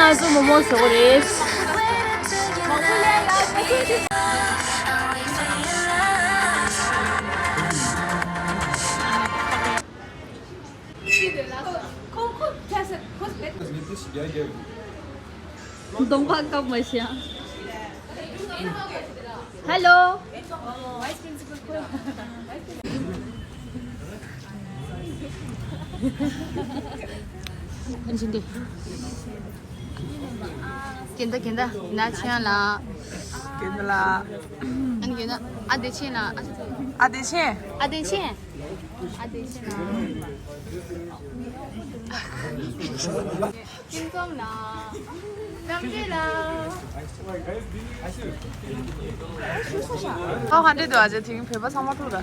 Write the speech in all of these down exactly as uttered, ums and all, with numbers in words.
ང་ཚོ་མོག་མོག་ཟ་གི་རེད། གདོང་པ་བཀབ་མ་ཤེས། ཧེ་ལོ། གན་ད་གན་ད་ན་ཆེན་ལ། གན་ད་ལ། ཨ་ནི་གན་ད་ཨ་བདེ་ཆེན་ལ། ཨ་བདེ་ཆེན། ཨ་བདེ་ཆེན། ཨ་བདེ་ཆེན་ལ། ཁྱིམ་ཚང་ལ། རྣམ་འདྲེན་ལ། ཨ་ཧ་འདྲེ་དུ་ཨ་ཅེ་ཐིང་བོད་པ་ཚང་མ་ཐུག་ར།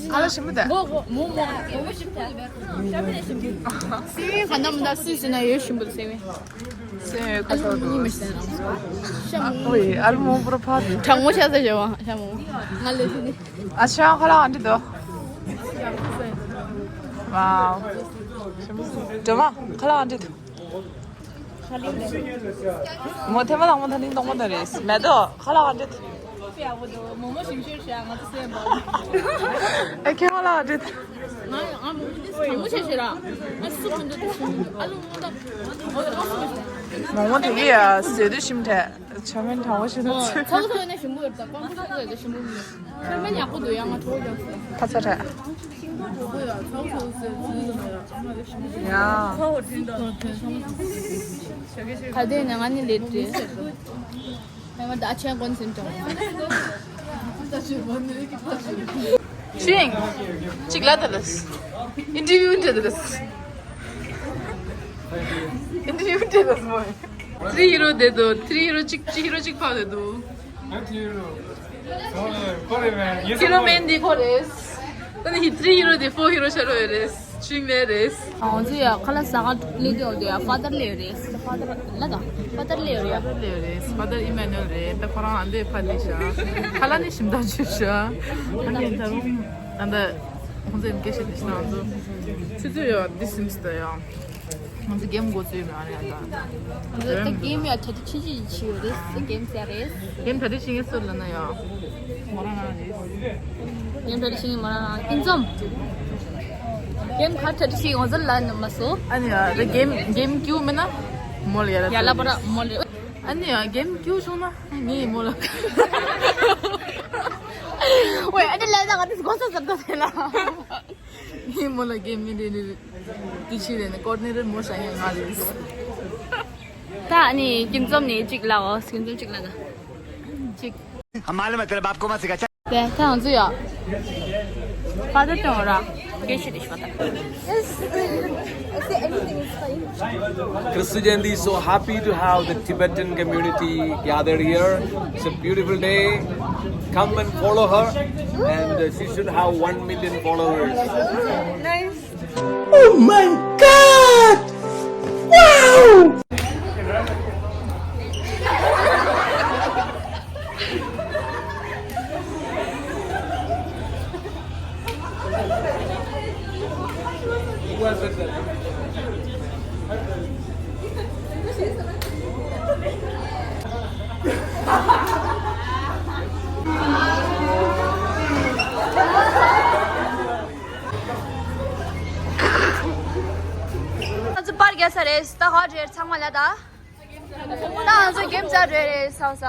ཁ་ལག་ཞིམ་པོ་དང་། མོ་མོ་མོ་མོ་ཞིམ་པོ། སི་ག་འདམ་འདམ་སི་སི་ན་ཡོད་ཞིམ་པོ་སེ་མེ། སེ་ཁ་ཐོར་དུ། ཨོའི་ཨལ་མོ་པུ་ར་ཕ་དུ། གྲང་མོ་ཤ་ཟ་བྱ་བ་ཤ་མོ། ང་ལེ་ཤི་ནི། ཨ་ཤ་ཁ་ལག་འདི་དོ། ཝའོ། དྲི་མ་ཁ་ལག་འདི་དོ། མོ་ཐེ་མ་དང་མོ་ཐ་ནིང་གཏོང་མོ་ད་རེད་མེ་ཏོག་ཁ་ལག་འདི་དོ། ཡག་པོ་འདུག་མོག་མོག་ཞིམ་ཤོས་ཤ་ང་ཚོ་སེམས་པ། ཨེ་ཁེ་ཁ་ལག་འདི་དོ། ང་ང་མོག་མོག་ཞིམ་ཤོས་ཤ་ར། ང་སུ་མི་འདུག་ཞིམ་འདུག་ཨ་ལུ་མོ་ད། མོག་མོག་དེ་གི་ཡ་ཟེ་དུ་ཞིམ་ཐལ། ཆ་མེད་དྲང་བོ་ཞིག་ན་ཚོད། ཚོགས་ཚོད་ནས་ཞིམ་པོ་ཡོད་ད་ཀོང་ཀོང་ཚོགས་ཚོད་ཞིམ་པོ་མིན། ཆ་མེད་ཡག་པོ་འདུག་ཡང་ང་གྲོགས་ཀྱང་ཁ་ཚ་རེད། ཡག་པོ་ཡོད་ཚོགས་ཚོད་ཚོད་ཚོད་ཡོད་ཡང་ང་ལས་ཞིམ་པོ་ཡ། ཁ་དེ་ནས་ང་ནི་ལས་བྲེལ། ཨ་མ་ད་ཆེན་ཀོན་སེམས་ཀྱང་། ཤིང་། གཅིག་ལ་ད་ལ། ཨིན་ཊར་བིའུ་འདྲ་ད་ལ། ཨིན་ཊར་བིའུ་འདྲ་ད་ལ་མོ། ཐི་རི་ཧི་རོ་དེ་དོ། ཐི་རི་ཧི་རོ་གཅིག་གཅིག་ཧི་རོ་གཅིག་ཕག་དེ་དོ། ཨ་ཐི་རི་ཧི་རོ། ཁོ་རེད་མེད། ཡེ་ཧི་རོ་མེན་དེ་ཁོ་རེད། ད་ནི་ཧི་ཐི་རི་ཧི་རོ་དེ་ཕོར་ཧི་རོ་ཤ་རོ་ཡོད་རེད། ཆུང་མེད་རེད། ང་ཚོ་ཡ་ཁ་ལག་ཟ་ག་སླེབས་ཀྱི་ཡོད་དེ་ཡ་ཕ་དར་སླེབས་ཡོད་རེད། ཕ་དར་ལ་ད་ཕ་དར་སླེབས་ཡོད་རེད་ཡ། ཕ་དར་སླེབས་ཡོད་རེད། ཕ་དར་ཨི་མ་ནུ་ཨེལ་རེད། ད་ཁོ་རང་ཨ་འདས་ཕ་དེ་ཤ། ཁ་ལག་ནི་ཞིམ་ཐག་ཆོད་ཤ། ཨ་ནི་ད་རུང་ད་ལྟ་ཁོང་ཚོའི་སྐད་ཆ་དེ་ཤ་ང་ཚོ་ཆུ་ཚོད་ཡ་འདི་སིམ་སི་ད་ཡ། ང་ཚོ་གེམ་འགོ་ཚུགས་མ་རེད་ཨ་ད། ང་ཚོ་ད་གེམ་ཡ་ད་ད་ཆི་ཆི་ཆི་ཡོད་རེད། གེམ་ཟེར་རེད། གེམ་ད་ད་ཤི་ངེ་སོར་ལ་ན་ཡ། མོ་རང་རང་རེད། གེམ་ད་ད་ཤི་ངེ་མོ་རང་རང་ཀིང་ཙོམ། གེམ་ཁ་ད་ད་ཤི་ང་ཚོ་ལ་ན་མ་སོ། ཨ་ནི་ཡ་ད་གེམ་གེམ་ཀྱུ་མེད་ན། མོ་ལ་ཡ་ལ་ཡ་ལ་པ་ར་མོ་ལ། ཨ་ནི་ཡ་གེམ་ཀྱུ་བྱུང་ན་ངའི་མོ་ལ། ཝེ་ཨ་ནི་ལ་ད་ང་ད་སྒོ་ས་ཟབ་ད་ཟེར་ལ། ངའི་མོ་ལ་གེམ་མི་འདི་འདི་འདི་ཕྱི་རེད་ནས་ཀོ་ཌི་ནེ་ཊར་མོ་ཤ་ཡང་ང་རེད། ད་ཨ་ནི་ཀིང་ཙོམ་ནས་གཅིག་ལ་འོ་ཀིང་ཙོམ་གཅིག་ལ་ན་གཅིག हमारे मतलब आपको मत सिखा। དེ་ད་ང་ཚོ་ཡ་ཕ་ད་དང་ར་སྐད་ཆ་དེ་ཤོད་ད། Kristu Jayanti is so happy to have the Tibetan community gathered here. It's a beautiful day. Come and follow her, and uh, she should have one million followers. Nice. Oh my God! Wow! ང་ཚོ་པར་རྒྱག་ས་རེད། ད་ག་རེད་ཚང་མ་ལ་ད། ད་ང་ཚོ་གེམ་རྩ་རེད་རེད་ས་ས།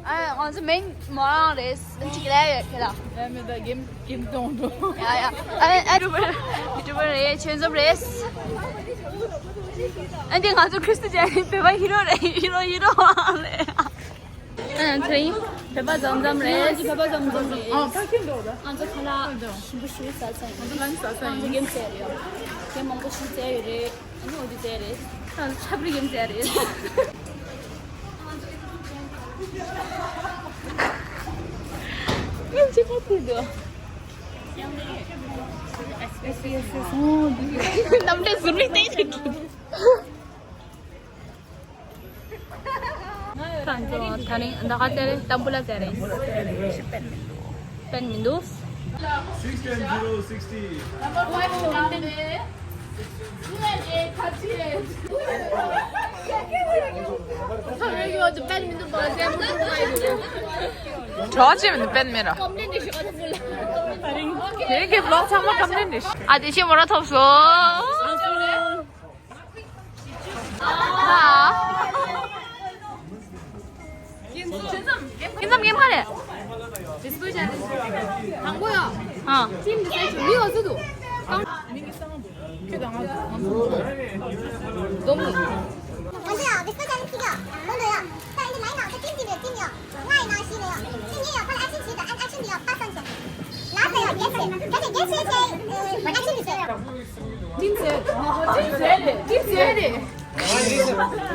ཨ་ང་ཚོ་མིང་མོ་རང་རེད། གཅིག་ལས་ཡོད་ཁྱེད་ལ། ཨ་མེད་ད་གེམ་གེམ་གཏོང་འགྲོ། ཡ་ཡ། ཨ་ཨ་ཡུ་ཊུ་བར་ཡུ་ཊུ་བར་རེད། ཆོས་འཛོམས་རེད། ཨ་འདི་ང་ཚོ་ཁྲིས་ཏི་ཅན་བོད་པ་ཧི་རོ་རེད། ཧི་རོ་ཧི་རོ་རེད། ཨ་ཚེ་རིང་བོད་པ་འཛོམས་འཛོམས་རེད། ང་ཚོ་བོད་པ་འཛོམས་འཛོམས་རེད། ཨ་ཁ་ཁྱེར་འགྲོ་ད། ང་ཚོ་ཁ་ལག་ཞིམ་པོ་ཞིག་ཟ་ས་ཡིན། ང་ཚོ་ལ་ནི་ཟ་ས་ཡིན། ང་ཚོ་གེམ་རྩ་ཡོད། གེམ་མང་པོ་ཞིག་རྩ་ཡོད་རེད། ཨ་ནི་འོ་དེ་རྩེ་རེད། ཨ་ཆབ་རི་གེམ་རྩེ་རེད། ཡིན་ཅི་ཁ་ཐུག་འདུག་ཡེ་སི་ཡེ་སི་ཡེ་སི། ཨོ་འདི་རྣམ་འདྲེན་ཟུར་མིག་བལྟས་ཏེ་འགྲོ། ད་ཚོ་ད་རིང་ད་ག་རྩེ་རེད། ཏམ་བུ་ལ་རྩེ་རེད། པན་མི་འདུག Six ten zero sixty. Number five is Rambe. Two and eight, thirty-eight. གྲོགས་ཅིག་མི་འདུག་པན་མེད་ར། དེ་གི་བློག་ཚང་མ་ཀམ་པི་ལེན་རེད། ཨ་དེ་ཤེས་མོ་ར་ཐོབ་སོང་། ཁྱེད་ཚོ་གེམ་ག་རེད། དང་པོ་ཡ། ཨ། ཊིམ་འདི་སའི་ཆུ་མི་འོ་ཟུ་དུ། ཁྱོད་དང་ང་ང་ཚོ་འདོམ་ནི། ང་ཚོ་ཡང་བི་སི་ཀོ་ཅན་ནི་ཁྱི་ག་མོ་འདོ་ཡ། ད་ཡིན་ན་ལའི་ནང་དུ་ཊིམ་ཊིམ་ཡོད་ཊིམ་ཡོད། ང་ཡི་ནང་ཤི་ནས་ཡོད། ཊིམ་ཡིན་ཡོད་ཁ་ལ་ཨ་ཆིན་ཤི་དང་ཨ་ཨ་ཆིན་ཡོད་ཁ་སང་ཆེ། ལ་ས་ཡོད་གེ་ཤི་གེ་ཤི་གེ་ཤི་ཨ་ཆིན་ཤི། ཊིམ་ཟེར། ཊིམ་ཟེར་རེད། ཊིམ་ཟེར་རེད།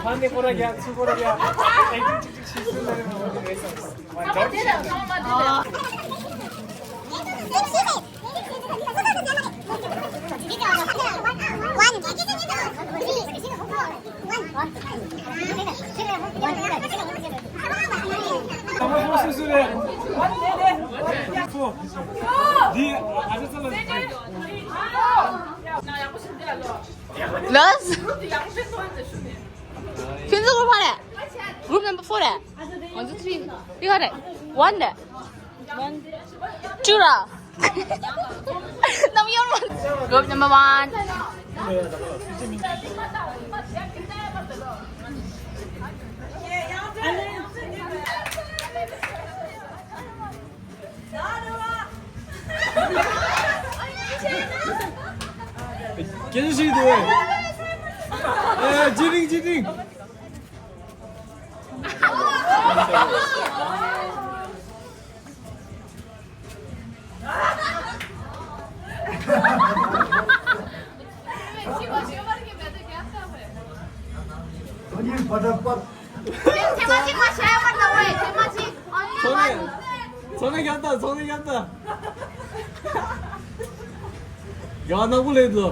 ཕ་ནི་ཁོ་ར་རྒྱ་ཚུ་ཁོ་ར་རྒྱ། ཨེ་ཀི་ཏིག་ཏིག་ཤི་སུ་ལ་རེ་མ་ཧོ་ནི་རེ་སོང་། ཝན་ཌོན་ཤི་སུ་ལ་རེ་མ་ཧོ་ནི་རེ་སོང་། ལགས། ཁྱོད་ཚོ་ག་པར་རེད། གུ་རུབ་ནམ་བར་ཕོར་རེད། ཝན་ཊུ་ཐི་རི། འདི་ག་རེད། ཝན་རེད། ཊུ་ར། ནམ་ཡོང་མ། གུ་རུབ་ནམ་བར་ཝན། སྐད་ཆ་བཤད་འདུག་ཨེ། ཇི་ལིང་ཇི་ལིང་། ཚོགས་གནས། ཚོགས་གནས་རྒྱབ་ད། ཚོགས་གནས་རྒྱབ་ད། ཡང་ནག་པོ་ལེན་དོ།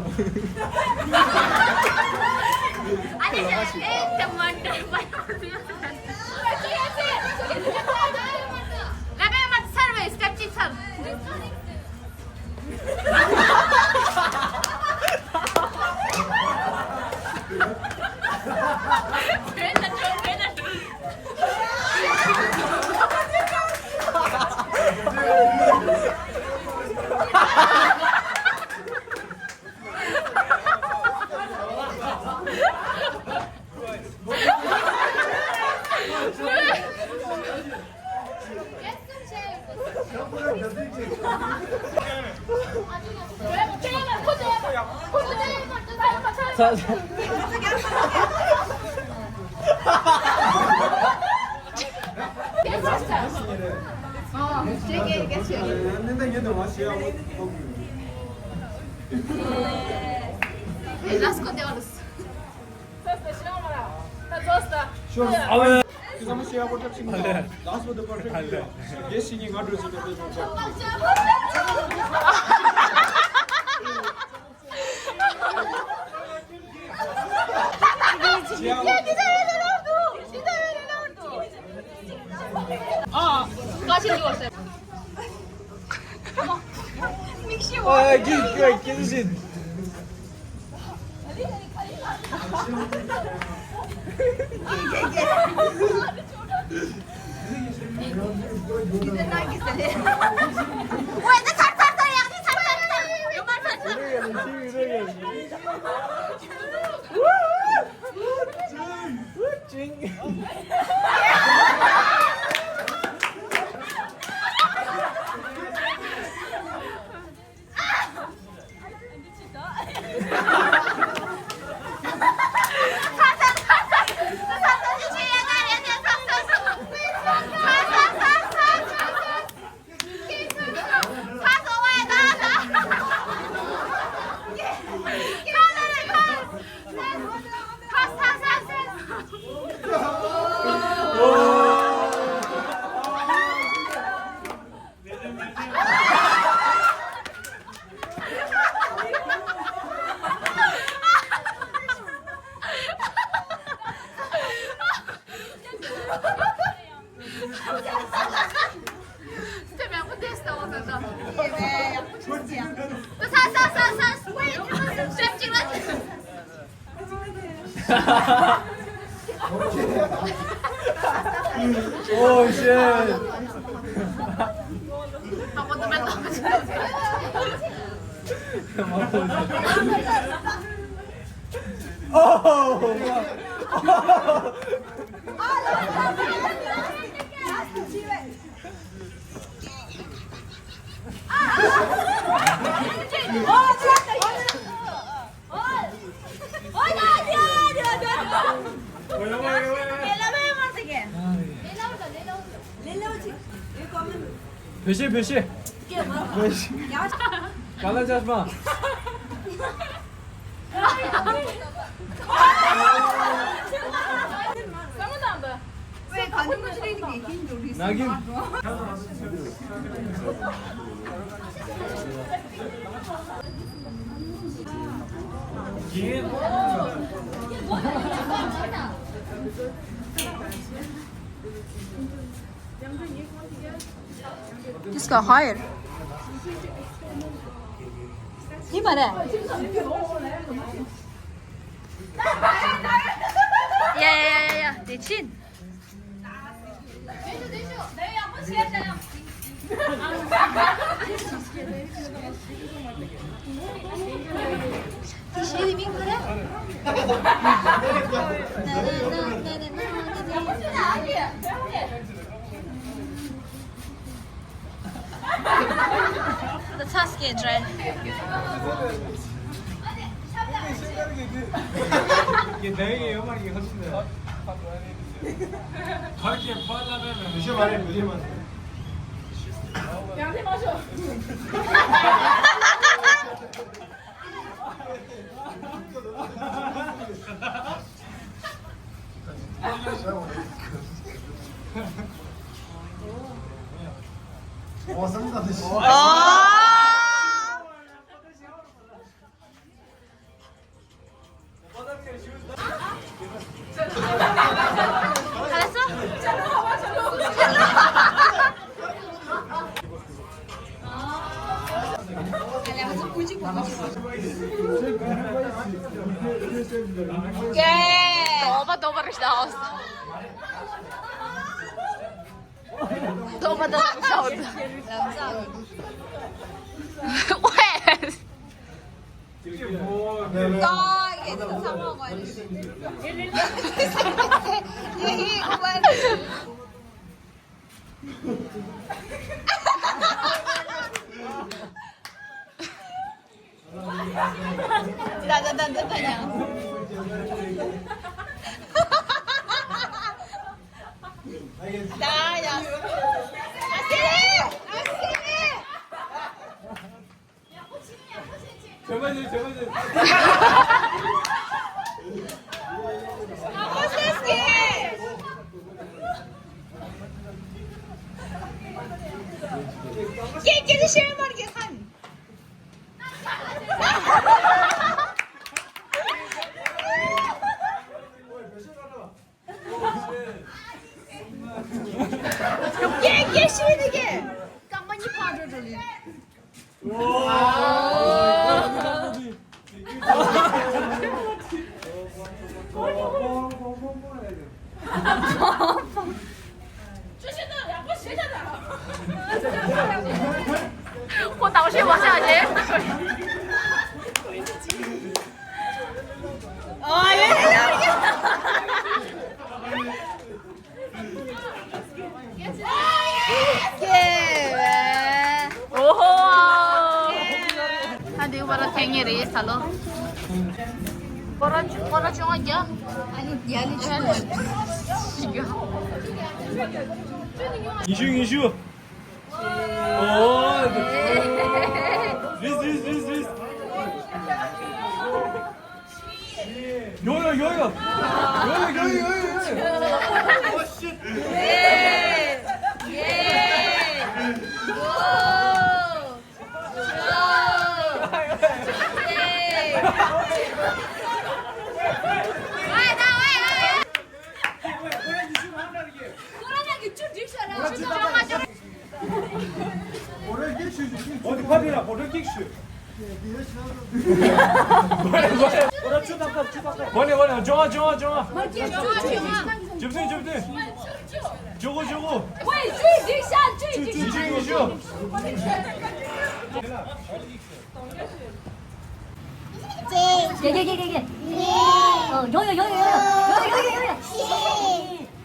Oh shit. Oh. བོད་གཞས་བོད་གཞས། བོད་གཞས། ག་ལ་ཅག་མ། ན་གིན། This guy higher. ཡིན་པ་རེད། ཡ་ཡ་ཡ་ཡ་ཡ། དེ་ཕྱིན། དེ་ཤེས་མི་ཁོ་རེད། The task is right. ཡེ། ལྟོགས་པ་ལྟོགས་པ་རེད་ཤག་ལྟོགས་པ་ལྟོགས་པ་རེད་ཤག་ཝེ། ད་ཡེ་ཚ་ཚ་མ་གོ་ཡེ་ཧི་ཧི་ཨུ་པ། ད་ད་ད་ད་ད་ཡང་། ད་ཡང་། ཨ་སི། ཨ་སི། ཁོ་ལྟ་བ་ཤེས་མ་བྱ་ཞེས། ཨ་ཡེ་ཡེ་ཡེ། ཨོ་ཧོ། ད་འདི་བར་ཐེངས་ངེས་རེད་ས་ལོ། སྐོར་ར་སྐོར་ར་ཅུང་བརྒྱ། ཨ་ནི་ཡ་ནི་ཆུ་ལ། ཉི་ཤུ་ཉི་ཤུ། ཨོ། རིས་རིས་རིས་རིས། ཡོ་ཡོ་ཡོ་ཡོ། ཡོ་ཡོ་ཡོ་ཡོ་ཡོ། ཨོ་ཤིཊ། ཡེ། ཡེ། ཡོ། ཨོ་དེ་ཕ་དེ་ལ་ཕོ་ཊོ་ཀིག་ཞུ། ཁོ་རང་ གོ་ནས་གོ་ནས་སྦྱོང་བ་སྦྱོང་བ་སྦྱོང་བ། རྒྱབ་མདུན་རྒྱབ་མདུན། ཇུ་གུ་ཇུ་གུ། ཇུ་གུ་ཇུ་གུ། ཇུ་ཇུ་ཇུ་ཇུ། ཡ་ཡ་ཡ་ཡ་ཡ། ཡ། ཡོ་ཡོ་ཡོ་ཡོ། ཡོ་ཡོ་ཡོ་ཡོ།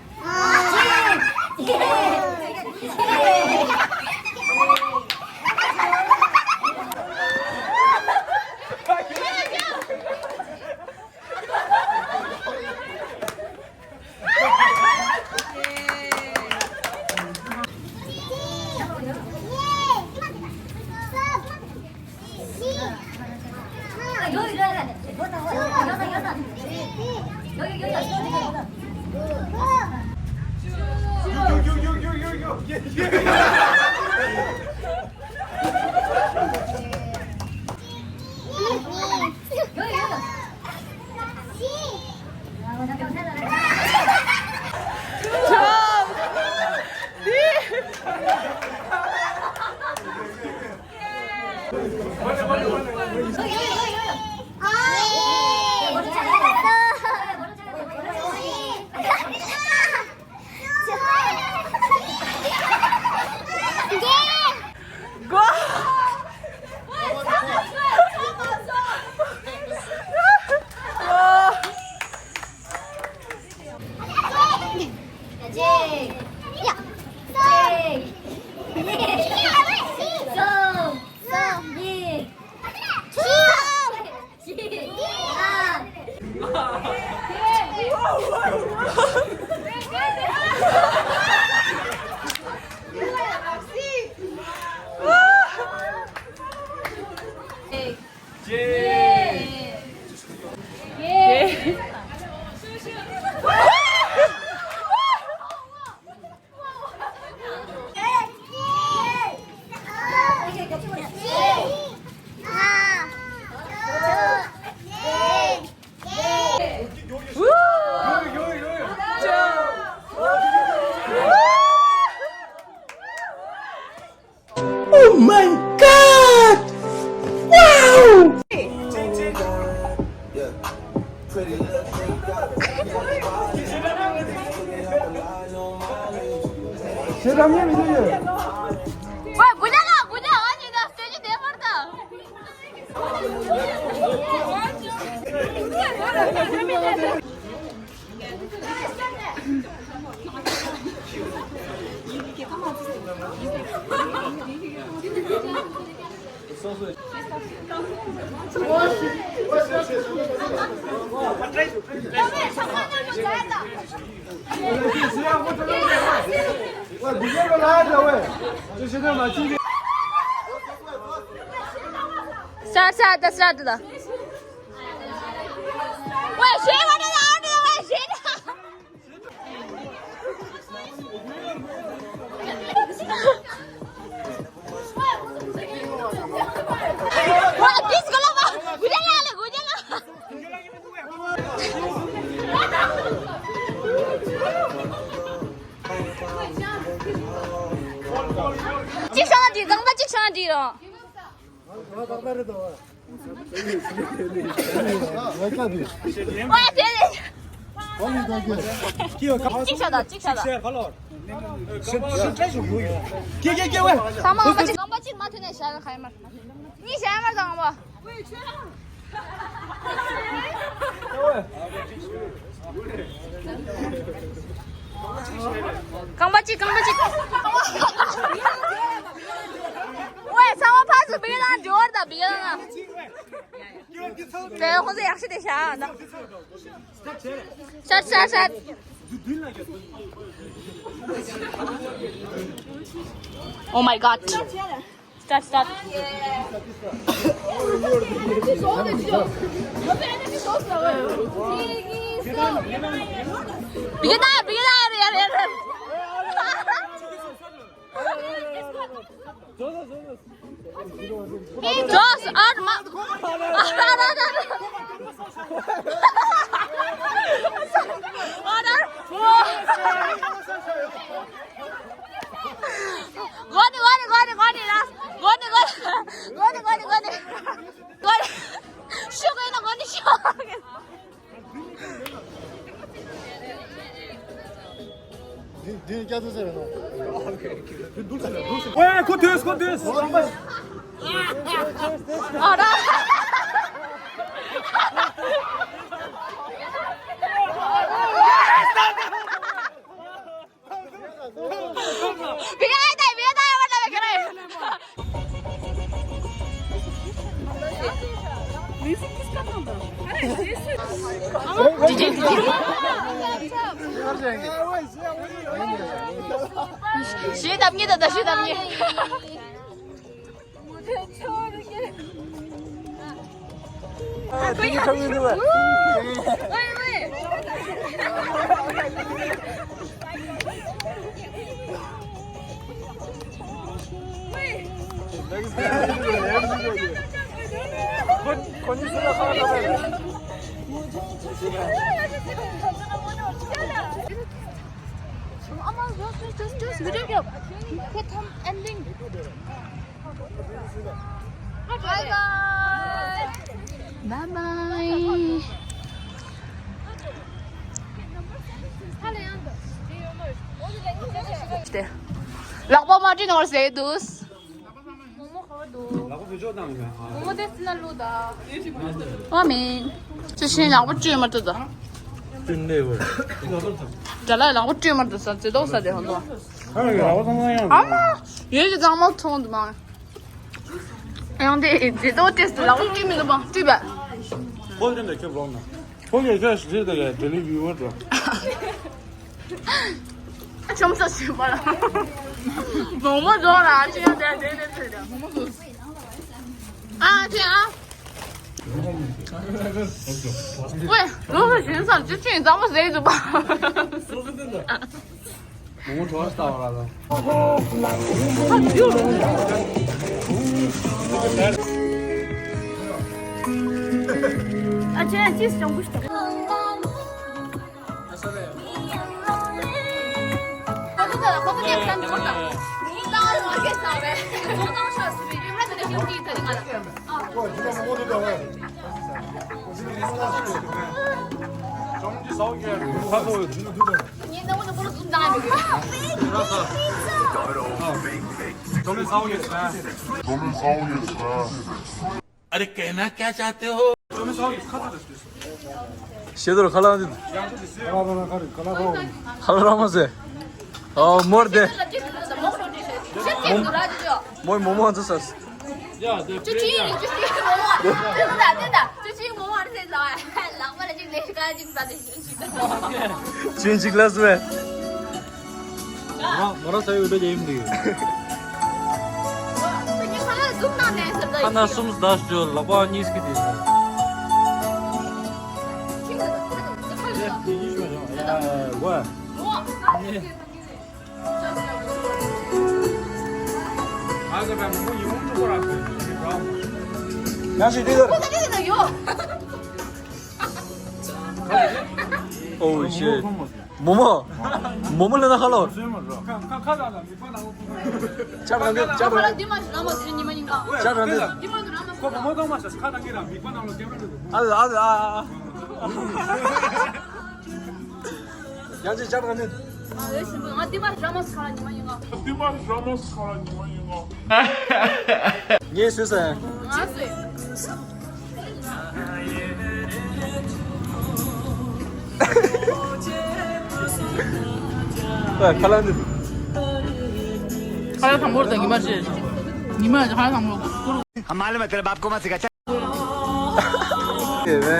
Oh my God! Wow! Start, start, start. ཝེ་ཤེས་མ་ཐུབ་ན་ཨའུ་ཊི་ཡིན། ཝེ་ཤེས། ཝེ་ཌི་སི་ཀོ་ལ་ཝེ་གུ་ཇ་ལ་ལེ་གུ་ཇ་ལ། གཅིག་ཤོག་ན་འགྲིག་རྐང་པ་གཅིག་ཤོག་ན་འགྲིག་རོ། ཝེ་དེ་ལེ། གཅིག་ཤོག་དང་གཅིག་ཤོག་དང་། ཚང་མ་རྐང་པ་གཅིག་རྐང་པ་གཅིག་མ་ཐུག་ནས་བཞག་ཁ་ཡ་མར། གཉིས་བཞག་མར་དང་བ། རྐང་པ་གཅིག་རྐང་པ་གཅིག་ཝེ་ཚང་མ་ཕར་ཚུར་བི་ག་ལ་འགྲོ་བར་དང་བི་ག་ལ་ན། དེ་ཁོང་ཚོ་ཡག་ཤོས་དེ་བཞག་ན། Shut, shut, shut. Oh my God. Start, start. Begin, begin, begin. Josh, ཨར་མ། ཨར་ཨར་ཨར། ཨར་ཨར། གོ་ནི་གོ་ནི་གོ་ནི་གོ་ནི་ར། གོ་ནི་གོ་ནི་གོ་ནི་གོ་ནི། གོ་ནི། ཤོག་གོ་ན་གོ་ནི་ཤོག་འདི་སྐྱ་ཚོ་ཟེར་རེད་ནོ། ཨོའེ་ཁོ་ཐོས་ཁོ་ཐོས། ཨ་ར། ཞེས་གདམ་ངེས་དང་ད་ཞེས་གདམ་ངེས། Bye bye. ལག་པ་མ་བཀྲུས་ནོར་ཟེར་འདུག་ཨ་མིན། ཅི་ཞིག་ལག་པ་བཀྲུས་མ་ཐུབ་ད། ཅི་ནས་བར། དགྲ་ལ་ལག་པ་བཀྲུས་མ་ཐུབ་ས་ཙེ་ཏོག་ས་དེ་ཧོན་ཏོ། ཨ་མ། ཡོད་ཀྱི་གཙང་མ་ཚོང་དུ་མ། ཡང་དེ་ཙེ་ཏོག་ཏེས་ལག་པ་བཀྲུས་མི་འདུག་པ་བཀྲུས་པས། ཧོལ་དེ་འདྲ་ཁྱོད་ལོག་ན། ཧོལ་ཡ་ཁྱོད་ཞིག་དེ་ལས་དེ་ལས་བི་བར་འགྲོ། ཆུམ་ས་ཞིག་པ་ལ། མོག་མོག་རྫོང་ལ་ཨ་ཅེ་ཡང་དེ་དེ་དེ་ཚོད་དེ། མོག་མོག་རྫོང་། ཨ་ཅེ་ཨ། ཝེ། ལོ་ལ་ཞེན་སར་ཅི་ཅིན་གཙང་མ་ཟེར་འདུག་པ། མོག་མོག་གྲོགས་ལྟ་བ་ལ། ཨ་ཅེ་ཅིས་ཅང་གུ་ཤ། अरे कहना क्या चाहते हो? ཤེས་དོར་ཁ་ལག་འདི། ཁ་ལག་ར་མ་ཟེ། ཨོ་མོར་དེ། མོ་མོ་མོ་འཛུ་སས། ཅུ་ཅིག་ཅུ་ཅིག་མོ་མོ་ཨར་ཟེ་ལ་ལག་པ་ལ་ཅིག་ལས་ཀ་ཅིག་ཟ་དེ་ཅིག་ཅིག་ཅུན་ཅིག་ལ་སུ་བས། མོ་ར་ས་ཡོད་འདྲ་ཡིན་འདི། ཁ་ན་གསུམ་ཟླ་ཞོ་ལག་པ་གཉིས་ཀྱི་དེ། ཝ། ཡང་ཞིག་འདི་ལྟར། Oh shit. མོ་མོ། མོ་མོ་ལ་ན་ཧ་ལོ། ཁ་ཁ་ཁ་ལ་ལ་མི་པ་ན་ལོ། ཅག་རང་འདི་ཅག་རང་འདི། ཁ་ལ་འདི་མ་ཞིག་ལ་མ་ཟེར་ཉི་མ་ཉིན་ག་ཅག་རང་འདི། འདི་མ་འདི་རང་མ་ཁོ་མོ་མོ་དང་མ་ཤ་ཁ་ལ་ངེ་ར་མི་པ་ན་ལོ་ཀེམ་ར་འདི། ཨ་ལ་ཨ་ལ་ཨ་ཨ། ཡང་ཅི་ཅག་རང་འདི། ཨ་ལེ་ཞིམ་པོ། ང་འདི་མ་ར་མ་ཁ་ལ་ཉི་མ་ཉིན་ག་འདི་མ་ར་མ་ཁ་ལ་ཉི་མ་ཉིན་ག་ངས་ཟོས་ས། ང་ཟོས། ཁ་ལག་འདི། ཁ་ལག་དང་པོ་དང་ཉི་མ་བྱས། ཉི་མ་ཁ་ལག་དང་པོ། हम मालूम है तेरे बाप को मत सिखा। ཨེ་ཝེ།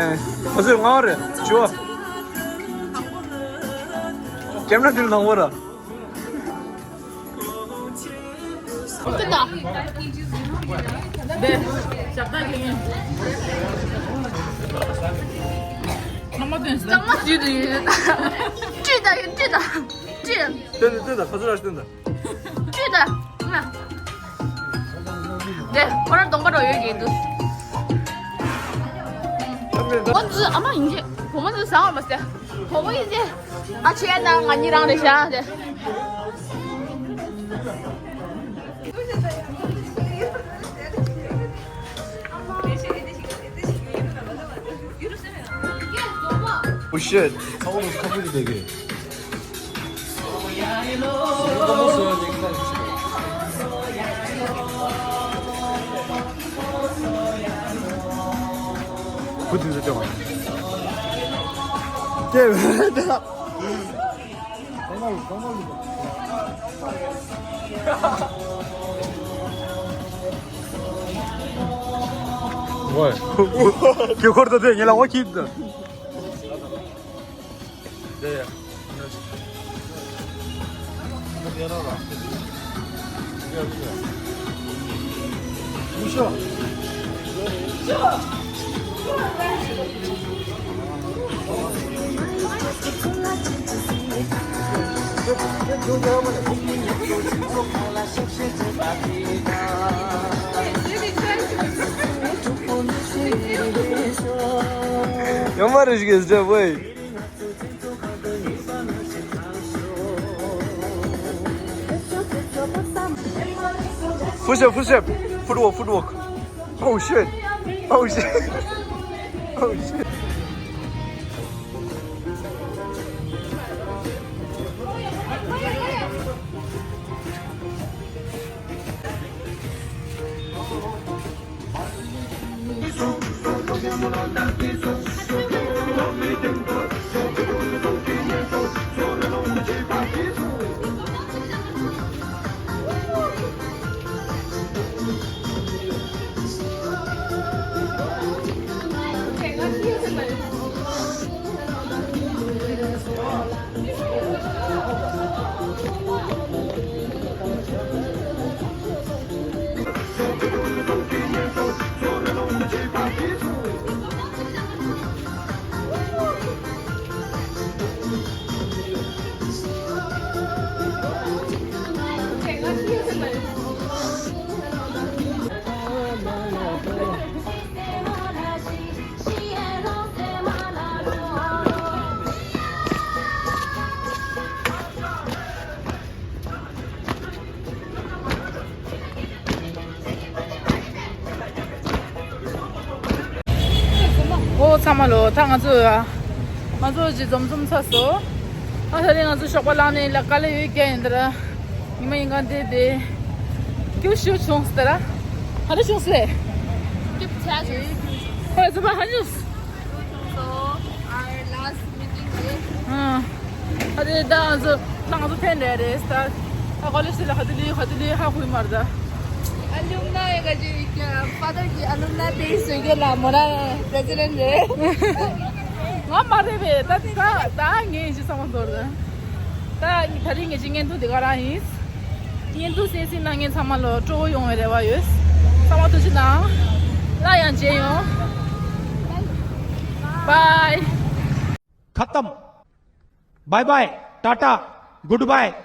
ཁོ་ཚོས་ང་རེད་ཅོ། ཀེམ་ར་འདིར་ནང་བོ་ར། ཏི་ད། དེ། ཞབས་ཏ་གི་ངན། ཚང་མ་སྟོན་ཟེར། ཚང་མ་ཞུས་དུ་ཡིན། ཅི་ད་ཡིན་ཅི་ད། ཅི། སྟོན་ད་སྟོན་ད་ཁ་ཚུར་ར་སྟོན་ད། ཅི་ད། ང་། དེ་ཁོ་ར་གདོང་པ་རོ་ཡོད་ཀྱི་འདུག་ཁོ་ཚོ་ཨ་མ་ཡིན་གྱི། བུ་མོ་ཚོ་ཟ་བ་མ་ཟད། བུ་མོ་ཡིན་གྱི། ཨ་ཆེ་ན་ང་གཉིས་རང་རེད་ཤག་དེ། Oh shit. ཁ་བོ་ཁ་བོ་དེ་གི། བུ་དེ་ཚོ་སྐྱོང་བ། སྐྱེས་པ་རེད་ད། ཝེ། ཁྱོད་འཁོར་དུ་དེ་ཉེ་ལ་འོ་ཁྱིད་དུ། ཡོང་མ་རེད་ཞིག་ཟེར་བས། Push up, push up. Footwork, footwork. Oh shit. Oh shit. Oh shit. ཨོ་ཚང་མ་ལོ། ད་ང་ཚོ་ང་ཚོ་ཅིག་འཛོམས་འཛོམས་ཚར་སོང་། ཨ་ད་རེས་ང་ཚོ་ཞོགས་པ་ལངས་ནས་ལ་དཀའ་ལས་ཡོད་རྒྱུ་ཡིན་ད་ར། ཉི་མ་ཡིན་གང་དེ་དེ་སྐྱིད་ཤོས་བྱུང་ཟེར་ར། ཧ་ལས་བྱུང་ཟེར། སྐྱིད་ཆ་བྱུང་། ཧོ་ཚོ་པ་ཧ་ཉུས། So, our last meeting day. ཨ་དེ་ད་ང་ཚོ་ད་ང་ཚོ་ཐེངས་རེ་རེད་ད། ད་ཀོ་ལེ་ཇི་ལ་ཧ་དུ་ལི་ཧ་དུ་ལི་ཧ་ཧུའི་མར་ད། Alumni ག་ཅི་ཕ་དར་གྱི་alumni day བཟོས་རྒྱུ་ལ་མོ་རང་president རེད། ང་མ་རེད་པས། ད་ད་ད་ངས་ཡིན་ཅི་བསམ་བློ་ཚོར་ད། ད་ད་རིང་ངེད་ཀྱི་བརྙན་ཐུང་འདི་ག་རང་ཡིན། བརྙན་ཐུང་གསན་གཟིགས་གནང་མཁན་ཚང་མ་ལ་སྤྲོ་བོ་ཡོང་བའི་རེ་བ་ཡོད། ཚང་མ་ཐུགས་རྗེ་གནང་། སླར་ཡང་མཇལ་ཡོང་། Bye. खत्म। Bye bye, tata, good bye.